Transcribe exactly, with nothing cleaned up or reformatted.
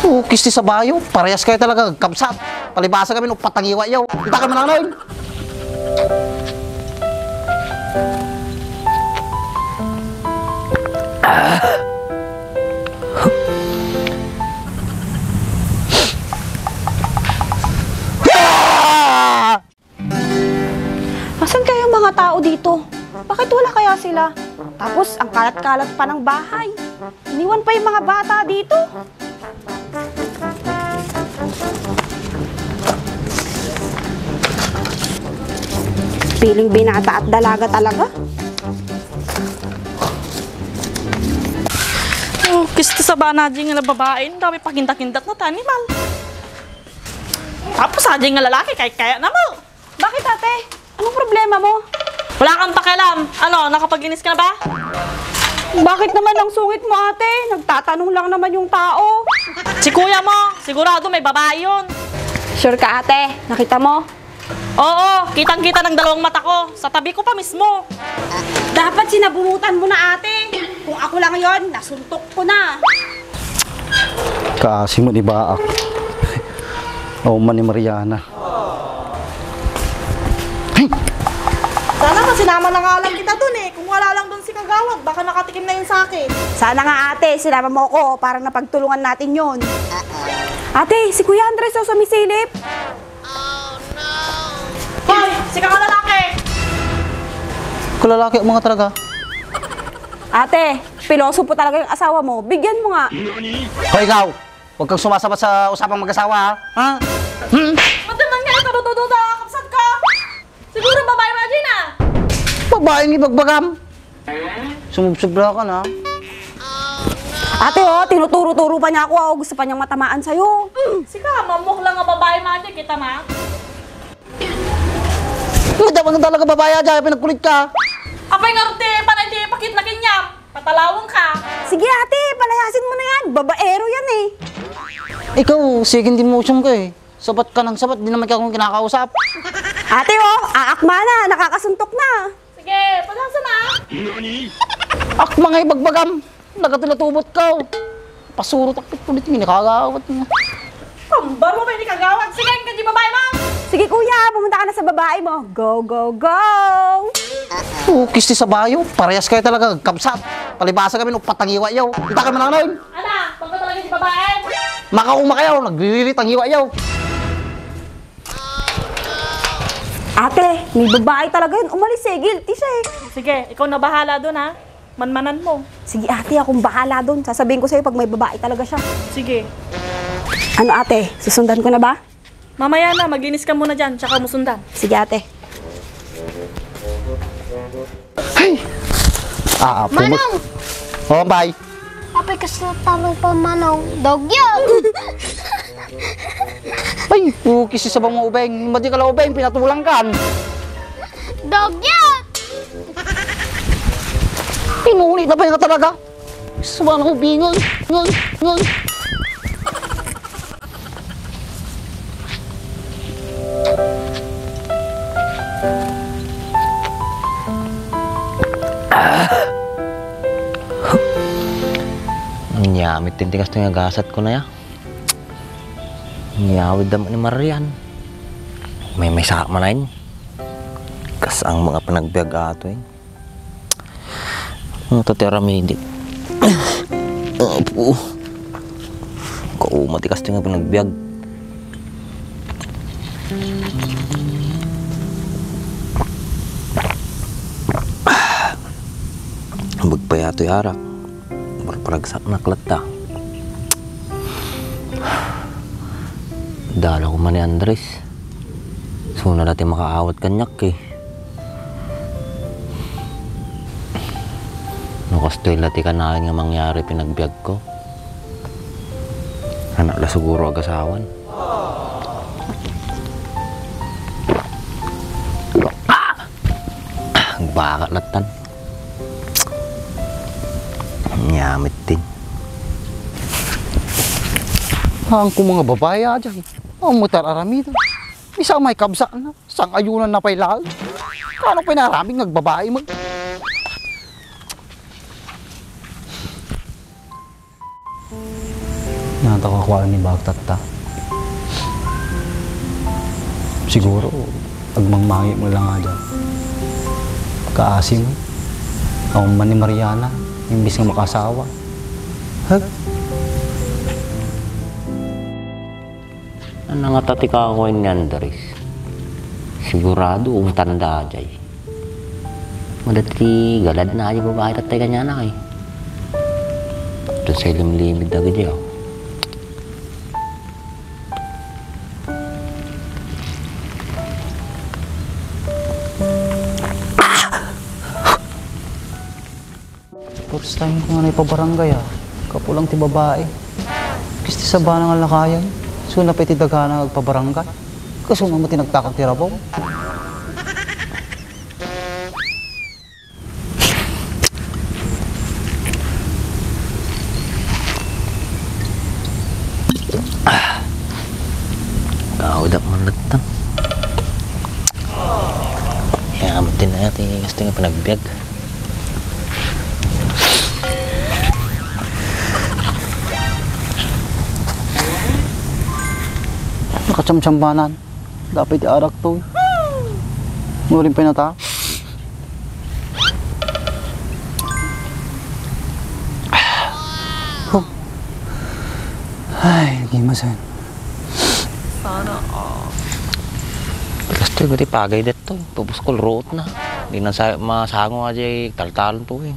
Ukis ti sabayo, parehas kayo talaga, kabsat. Palibasa kami, no, patangiwa yaw. Kita kami lang, Noy. Ah! Asan kaya yung mga tao dito? Bakit wala kaya sila? Tapos, ang kalat-kalat pa ng bahay. Iniwan pa yung mga bata dito. Piling binata at dalaga talaga. Oh, kisti sa bana dyan nga babae, ang dami pakindak-kindak na animal. Tapos, sa dyan nga lalaki, kaya, kaya na mo. Bakit, ate? Anong problema mo? Wala kang pakialam. Ano, nakapaglinis ka na ba? Bakit naman ang sungit mo, ate? Nagtatanong lang naman yung tao. Si kuya mo, sigurado may babae yun. Sure ka, ate? Nakita mo? Oo, kitang-kita ng dalawang mata ko. Sa tabi ko pa mismo. Dapat sinabunutan mo na, ate. Kung ako lang yon, nasuntok ko na. Kaasi mo ni Baak. O man ni Mariana. Sana nga sinama na nga lang kita dun eh. Kung wala lang dun si Kagawad, baka nakatikim na yung sakit. Sana nga, ate, sinama mo ko para napagtulungan natin yun. Ate, si Kuya Andres o sumisilip. Hoy, sika nga lalaki! Kalalaki ang mga talaga. Ate, pilosopo talaga yung asawa mo. Bigyan mo nga. Hoy, ikaw! Huwag kang sumasabat sa usapang mag-asawa, ha? Ha? Hmm? Ba't naman nga ikaw dududa? Kapsat ka? Siguro babae mo, Gina. Babaeng ibagbagam. Sumubsobra ka na. Ate, oh, tinuturo-turo pa niya ako, oh. Gusto pa niyang matamaan sa'yo. Sika, mamok lang nga babae, Magic, kita ma? Madama nga talaga babae, Ajay, pinagkulit ka. Apay nga rute, panay ti pakit na kanyam. Patalawang ka. Sige, ate, palayasin mo na yan. Babaero yan, eh. Ikaw, second emotion ka, eh. Sabat ka ng sabat, di naman ka akong kinakausap. Ate, oh, aakma na, nakakasuntok na. Sige, pagkasa na. Ak, mga ibagbagam, nagatulatubot ka, oh. Pasurot ak pitpulit, nakagawat niya. Pambar mo ba ni Kagawad? Sige, ang kadi babae mo. Sige, kuya, pumunta ka na sa babae mo. Go, go, go! Ukis ti sabayo, parehas kayo talaga, kabsat. Palibasa kami, no, patangiwa yaw. Kita kami lang, Noy. Ala, pagka talaga di babae. Makauma kayo, naglililit ang iwa yaw. Ate, may babae talaga yun. Umalis eh, guilty siya eh. Sige, ikaw na bahala dun ha. Manmanan mo. Sige ate, akong bahala dun. Sasabihin ko sa'yo pag may babae talaga siya. Sige. Ano ate, susundan ko na ba? Mamaya na, maglinis ka muna dyan, tsaka mo sundan. Sige ate. Ay! Ah, apo mo. Manong! Oh, bay. Apay, kasta tamang pa, Manong. Dog yun! Ay, ukis sa bang mo, ubeng. Madi ka lang, ubeng, pinatulang kan. Dog yun! Inuli na ba yung talaga? Suba na ko, bingon, ngon, ngon. Nyamit tintigas to nga gasat ko na ya. Nyawid da ni Marian. May may sa manain. Kas ang mga panagbiag ato eh. Ano to ti aramidi? Apo. Kauma ti kastoy nga panagbiag. Bagpayato arak. Parparagsak na klata. Dala ko man ni Andres. Suna dati makaawat kanyak eh. No kastoy la ti kanayon nga mangyari pinagbiag ko. Anak la siguro agasawan. Ah! Agbaka latan. Nyamit din. Ang ko mga babae aja. Ang mutar aramida. Bisa may kabsa na. Sang ayunan na pay laeng. Kano pay naramig nagbabae mag- Na, Natawa ko ni bagtatta. Siguro, agmangmangi mo lang nga dyan. Kaasi mo. Ako man ni Mariana, imbis nga makasawa. Hag? Ano nga tati ka ako ni Andres? Sigurado, umtanda jay. Madati galad na aja babae tatay kanya na eh. Doon sa ilimlimid na gidi, oh. First time ko nga naipabarangay, ah. Kapulang ti babae. Kisti sabana nga lakayan. So, napay ti dagana nga agpabarangay. Kaso naman tinagtakak ti rabaw. Ah. Kaudap man latta. Kaya amat din na ti gusto nga panagbiag. Nakachamchambanan. Dapat ti arak to. Ngurin pa nata. Huh. Ay, di masan. Sana all. Kastoy ko ti pagay detto. Pupuskol ruot na. Di na sa masango nga di taltalon to eh.